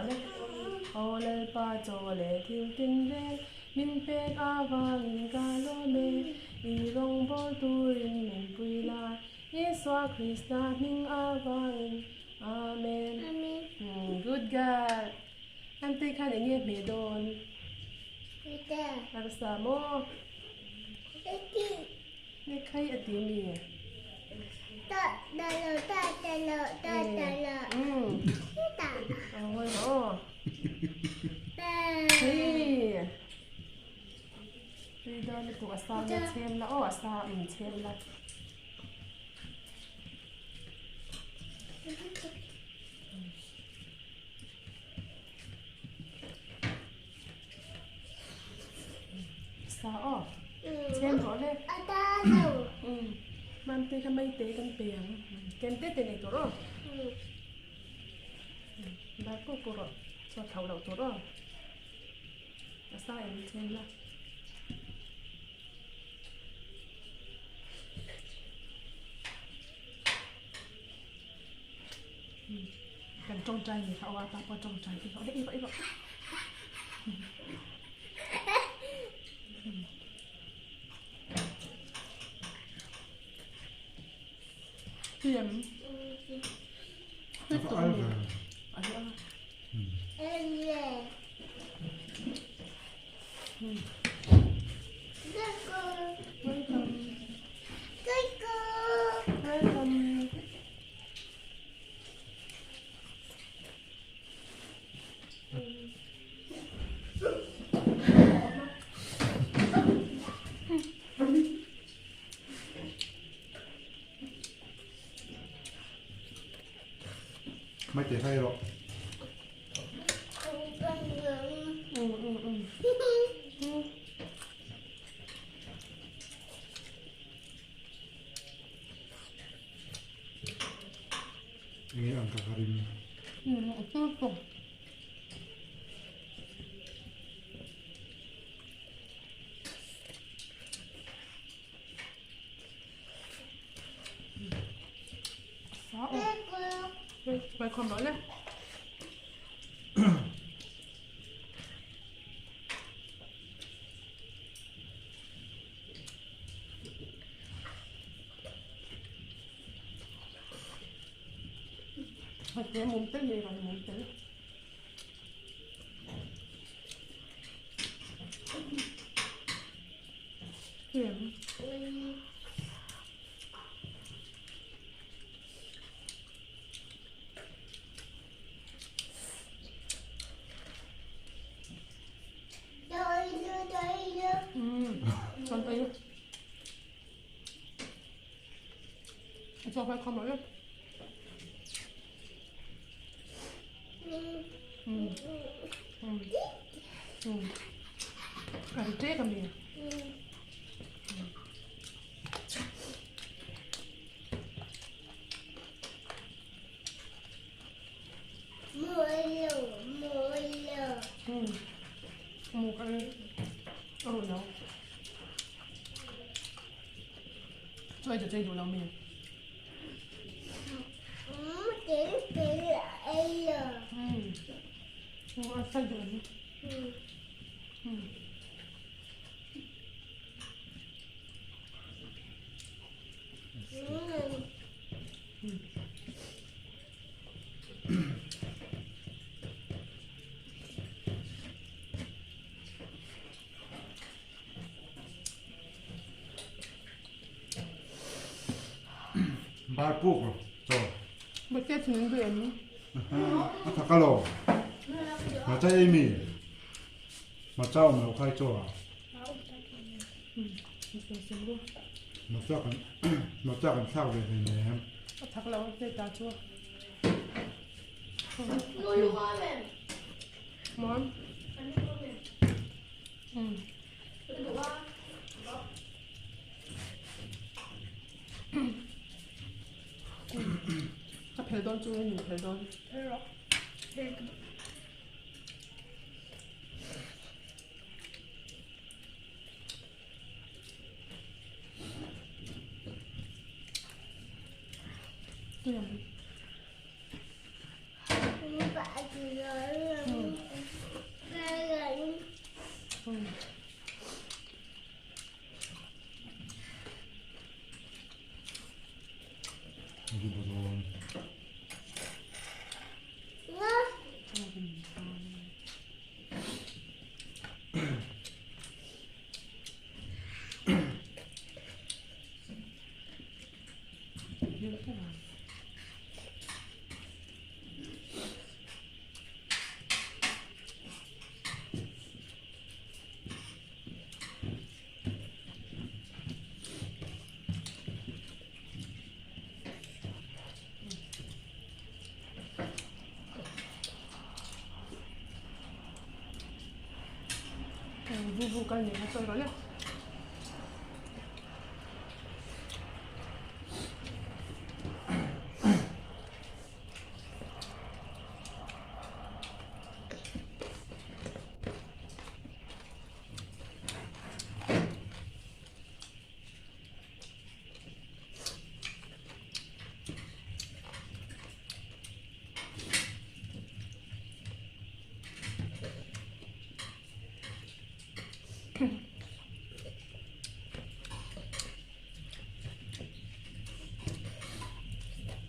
rawh le. Aw Lalpa chaw leh thil tin reng min pek avangin ka lawm e. I rawngbâwl turin min pui la, Isua Krista hming avangin. Amen. Good girl. Antei khan eng nge hmeh dawn? Arsa maw? Nge khai a ti mi? Hei tui dawn lutuk a sa nge chhem la aw a sa um chhem la. Sa aw chhem rawh le Mamte kha maite kan pe ang kem te te nei tur aw bar pawh pawh rawh chhuat thlauh loh tur aw a sa em chhem la. Kan tawngtai ni kha aw a pa pawh tawngtai te kha ei rawh ei rawh. Tui em? Tui tawh a ni. A hi a. Welcome. Welcome. Mai te khai rawh. Enge ang ka ka rim. Welcome rawh le. Hei mum tel mai rawn mum tel. Em. Con tay Cho phải không nữa. Cái chế cái gì? Mu cái oh no. Chơi cho chơi đủ lòng mình. Bar puk rawh chaw. Bate thing duh em? A thak a lo. Hmarcha ei mi? Hmarcha awm lo khai chaw ah. Hmarcha kan hmarcha kan thlak ve hlei nem. A thak lo a plate ah chu. Mom. Ka phel dawn chu nge min phel dawn? Phel rawh. Tui ang. Vu vu kal nih kha chawi rawh le.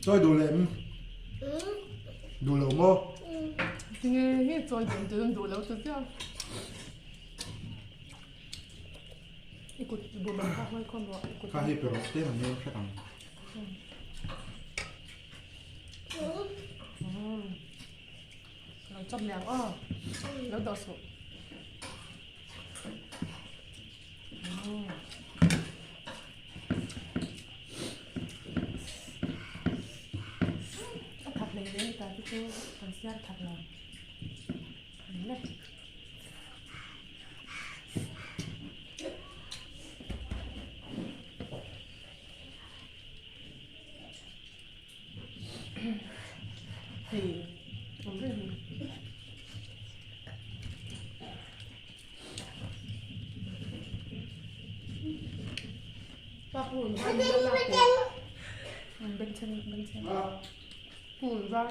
Chawi duh lem? Duh lo maw? Tinge hi chawi duh duh duh lo ta chiah. I kut bum ang kha huai khawm rawh. Kha hi pe rawh tlem an nêm hret ang. Lo chawp leh ang aw. Lo dawh suh. A thak hlei hle ni ta te chu kan siam thak lo. Ani le. Hei awm reng hi. Pa purun var min lo lak teh. Bengchheng bengchheng. Purun var.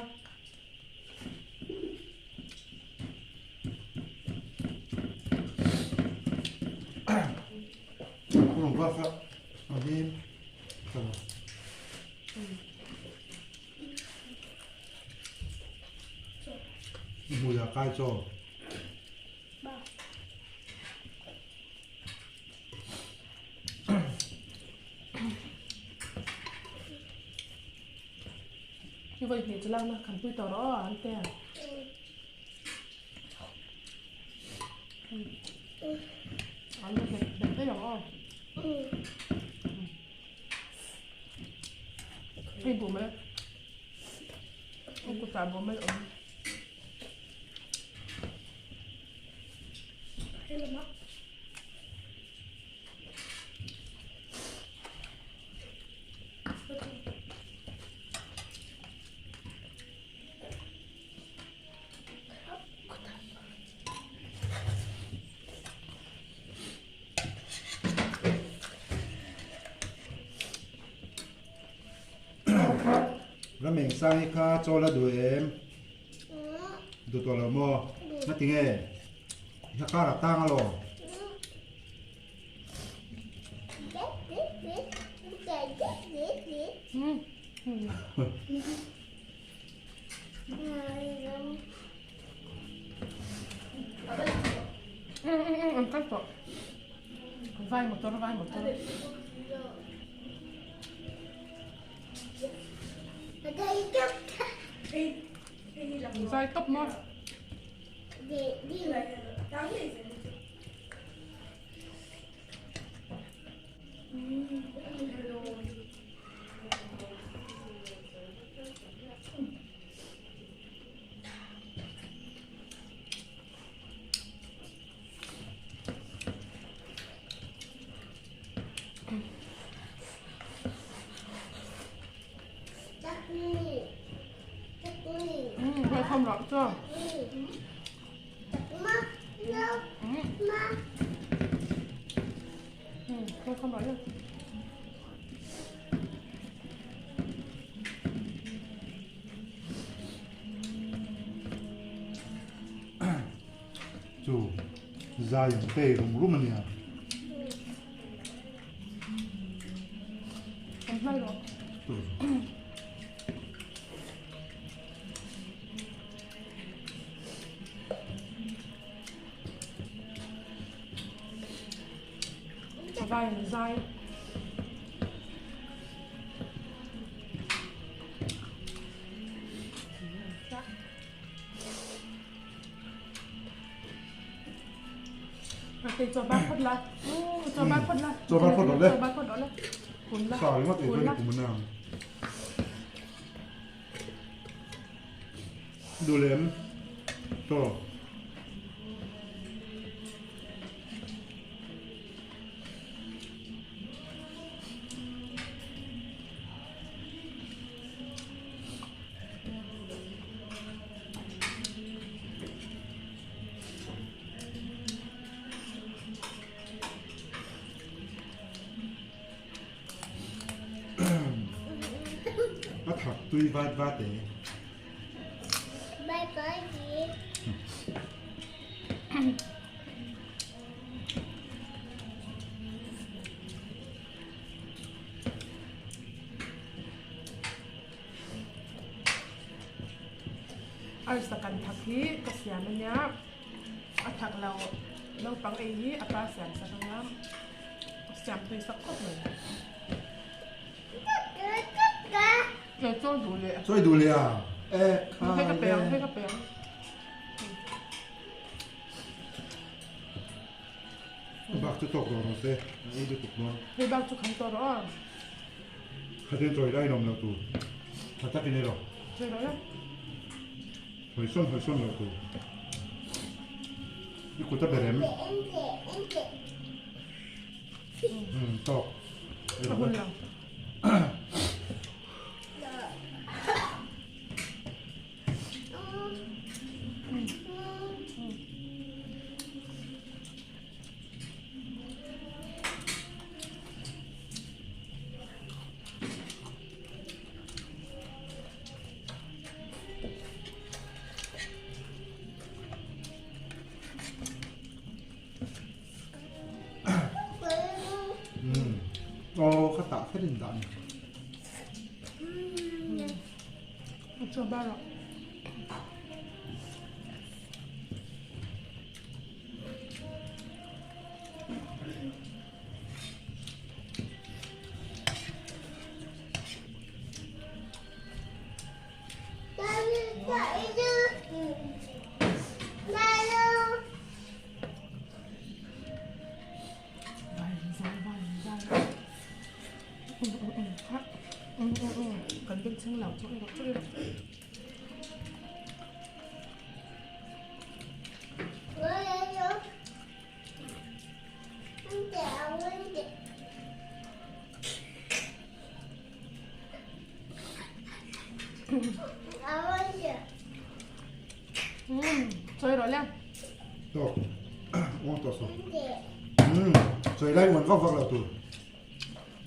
Purun var kha a him. Hmui ah kai chaw. Như vậy thì cho lăng nó khẩn pui tàu đó ăn tè. Ăn được đẹp đẹp thế rồi. Hei bu mai. Ông kut ah bu mai a awm. Rameng sang hi kha chaw la duh em? Duh tawh lo maw? Nga ti nge? I kha kar a tang alawm. An kal tawh. Vai motor vai motor. Zai tawp maw? Không rõ chưa? Ừ, không rõ chưa? Chu zai ang te rum rum ania. An hlai rawh. Vai an zai. Chaw ban phawt la. Chaw ban phawt la. Chaw ban phawt rawh le. Chaw ban phawt rawh le. Kun la. Sa ringawt ei chuan i kum a nang. Duh lem. Chaw. tui vat vat e. Bye bye ji. Arsa kan thak hi ka siam ania a thak lo naupang ei hi a pa siam sak anga siam tui sak khawp mai. Chawi duh leh. Chawi duh leh a e kha Hei ka pe ang hei ka pe ang. Bak chu tawk rawh rawh se a ei lutuk dawn. Hei bak chu kham tawh rawh a. Khatin chawi lai lawm lo tur tha takin ei rawh. Chawi rawh la. Hawi sawn hawi sawn loh tur. I kut a ber em? Umm tawk. A hun lo. Aw ka tah kher in dah a ni. Chaw bar rawh. Kan bengchheng lo chaw erawh chaw erawh. Chawi rawh le. Tawk. Uang tawh saw. Chawi lai uan vak vak lo tur.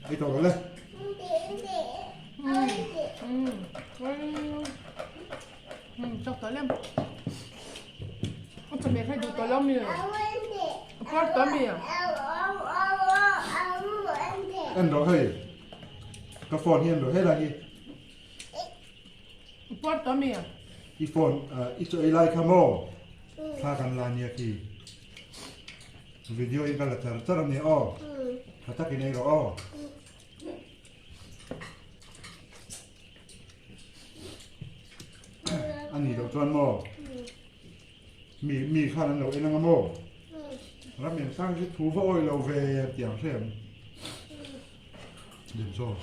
Ei tawh rawh le. Chak tawh le. A chawhmeh kha i duh tawh lo mi? A puar tawh mi? En rawh hei. Ka phone hi en rawh helai hi. A puar tawh mi? I phone i chaw ei lai kha maw? Thla kan la nia khi. Video in ka la char char ania aw. Tha takin ei rawh aw. A nih loh chuan maw? Mi mi khan an lo en anga maw? Ram eng sang hi thu va awi lo ve tih ang hre em? Lim chaw.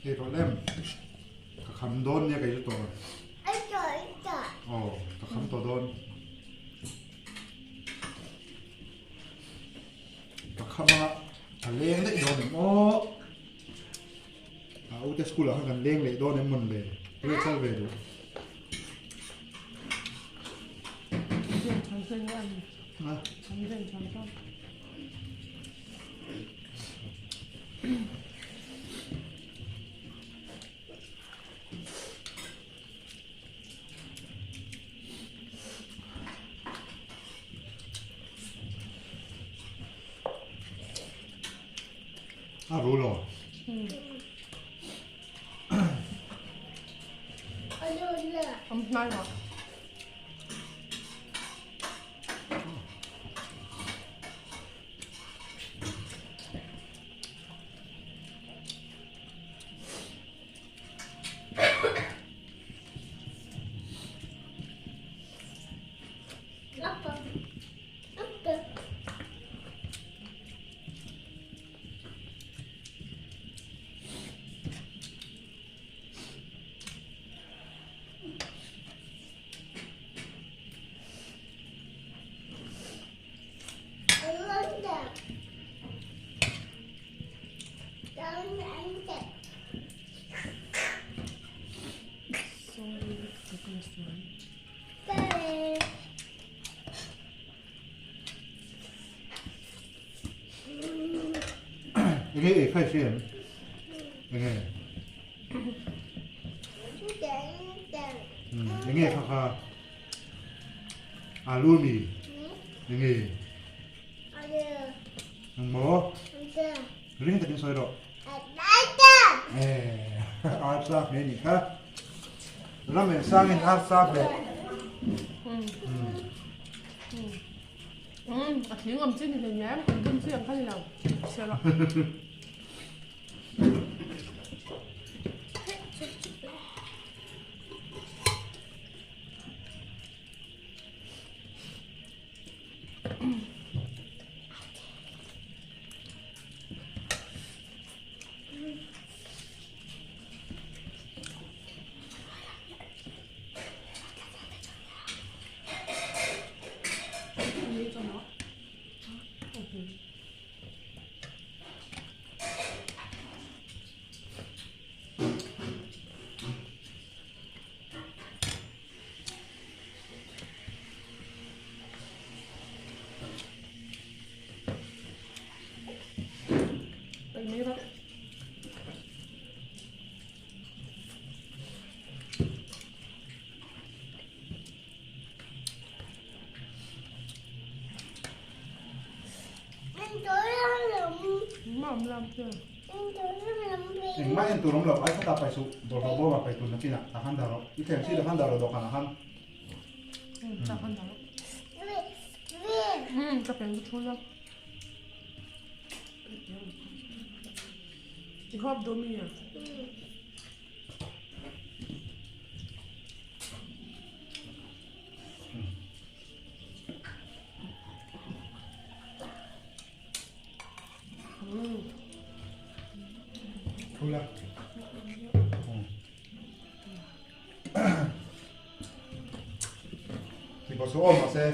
Hei rawh lem ka kham dawn nia kei chu tawh aw ka kham tawh dawn ka kham a ka leng daih dawn em aw a ute school ah khan kan leng leh dawn em mawn le enge chal ve duh A ru lo. Am hnai rawh. Enge ei kha i hria em? Enge? Enge kha kha? Alu mi? Enge? Ang maw? Ring takin sawi rawh. Eh, arsa hme ni kha. Ramen sangin arsa hme. A thing awm chi ni hlei nem, kan bun chi ang kha ni lo. Chhiar rawh. Engmah en tur awm lo, ai khatah pai suh, bawlhhlawh bawm ah pai tur nakin ah, tah khan dah rawh, i thleng si tah khan dah rawh dawhkan ah khan. Tah khan dah rawh. Ka peng chu thu la. I huap duh mi a? Thu la. Thì có số ôm mà xe.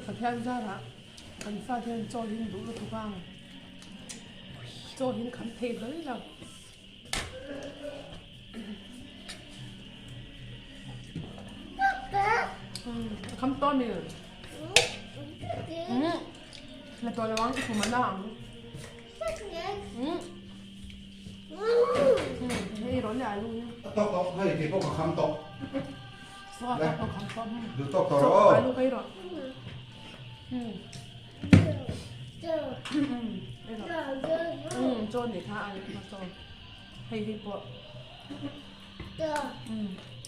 Pathian zarah kan fate hian chaw hi an duh lutuk a, chaw hi an kham thei hlawl lo. A kham tawh mi? La tawh lo ang, i khum a na ang. Hei rawn leh alu hi. A tawk tawh, hei kei pawh ka kham tawh. Saw a tawk kham tawh. Duh tawk tawh rawh aw. Alu kai rawh. Chaw nih kha alu kha chaw. Hei hi pawh.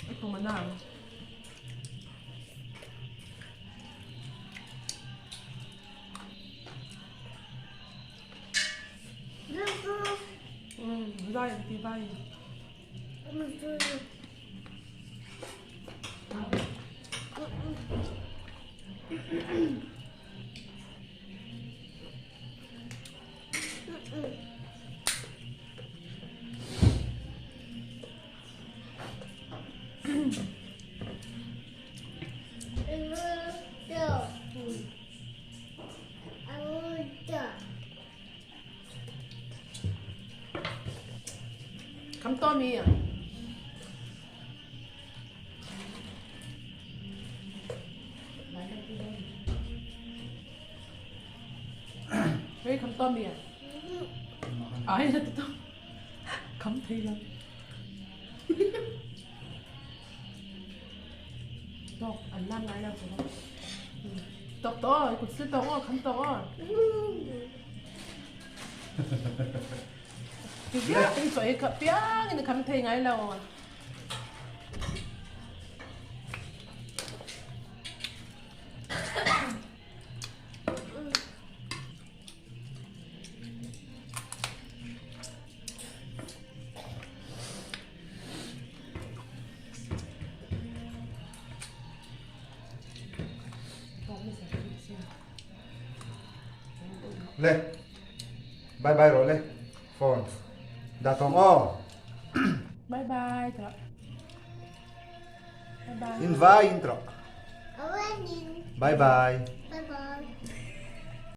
I pum a na ang. Vai an ti vai. Kham to mi à? Hei kham to mi à? Ai là to. Kham thei lo. Tawk an lan ngai lo chu. Tawk tawh kut sil tawk aw kham tawk aw. Tihian in chaw ei kha piang in kham thei ngai lo. Le bye bye rawh le phone dah tawng aw. Bye bye tawh. Bye bye. In vai in tawh. Bye bye. Bye bye.